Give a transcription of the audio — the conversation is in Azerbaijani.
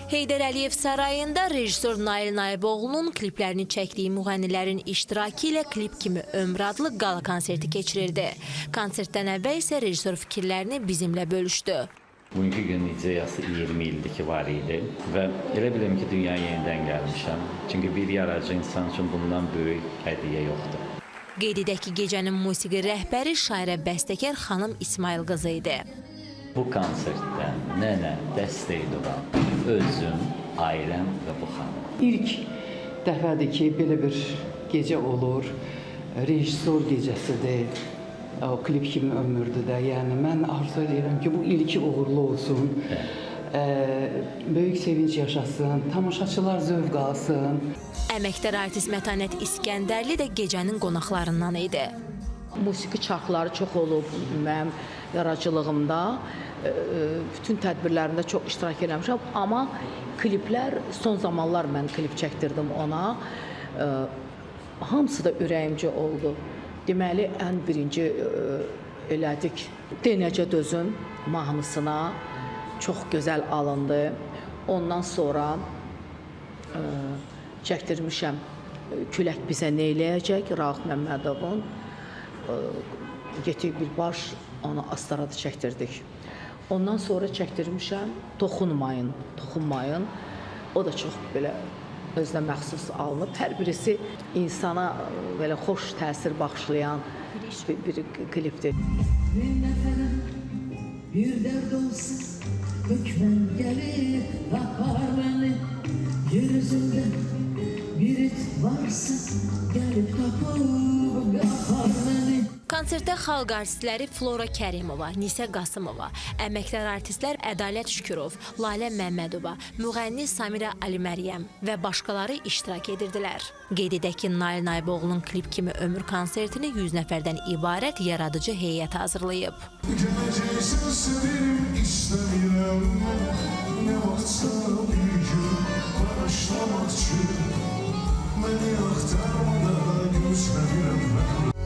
Heydər Əliyev sarayında rejissor Nail Naiboğlunun kliplərini çəkdiyi müğənnilərin iştirakı ilə "Klip kimi ömür" adlı qala konserti keçirildi. Konsertdən əvvəl isə rejissor fikirlərini bizimlə bölüşdü. Bugünkü günün ideyası 20 ildir ki var idi və elə bilirəm ki, dünyaya yenidən gəlmişəm. Çünki bir yaradıcı insan üçün bundan böyük hədiyyə yoxdur. Qeyd edək ki, gecənin musiqi rəhbəri şairə bəstəkar xanım İsmayıl qızı idi. Bu konsertdə mənə dəstək duran özüm, ailəm və bu xanım. İlk dəfədir ki, belə bir gecə olur. Rejissor gecəsidir. O "Klip kimi ömürdür" də. Yəni mən arzu edirəm ki, bu ilki uğurlu olsun. Böyük sevinç yaşasın, tamaşaçılar zövq alsın. Əməkdar artist Mətanət İskəndərli də gecənin qonaqlarından idi. Musiqi çarxları çox olub mənim yaradıcılığımda. Bütün tədbirlərində çox iştirak eləmişəm, amma kliplər, son zamanlar mən klip çəkdirdim ona. Hamısı da ürəyimcə oldu. Deməli, ən birinci elədik "De Necə Dözüm" mahnısına, çox gözəl alındı. Ondan sonra çəkdirmişəm "Külək bizə neyləyəcək" Rauf Məmmədovun. Getdik birbaş onu Astarada çəkdirdik. Ondan sonra çəkdirmişəm "Toxunmayın, toxunmayın". O da çox belə özünə məxsus alınıb. Hər birisi insana belə xoş təsir bağışlayan bir klipdir. Bir nəfərə bir dərd olsa, hökmən gəlib tapar məni. Yeryüzündə bir it varsa, gəlib tapıb qapar məni. Konsertdə xalq artistləri Flora Kərimova, Nisə Qasımova, əməkdar artistlər Ədalət Şükürov, Lalə Məmmədova, müğənni Samirə Əliməryəm və başqaları iştirak edirdilər. Qeyd edək ki, Nail Naiboğlunun "Klip kimi ömür" konsertini 100 nəfərdən ibarət yaradıcı heyət hazırlayıb. Gələcəksən, severim, istəmirəm. Nə vaxtsa bir gün bağışlamaq üçün. Məni axtarmada gözləmirəm mən.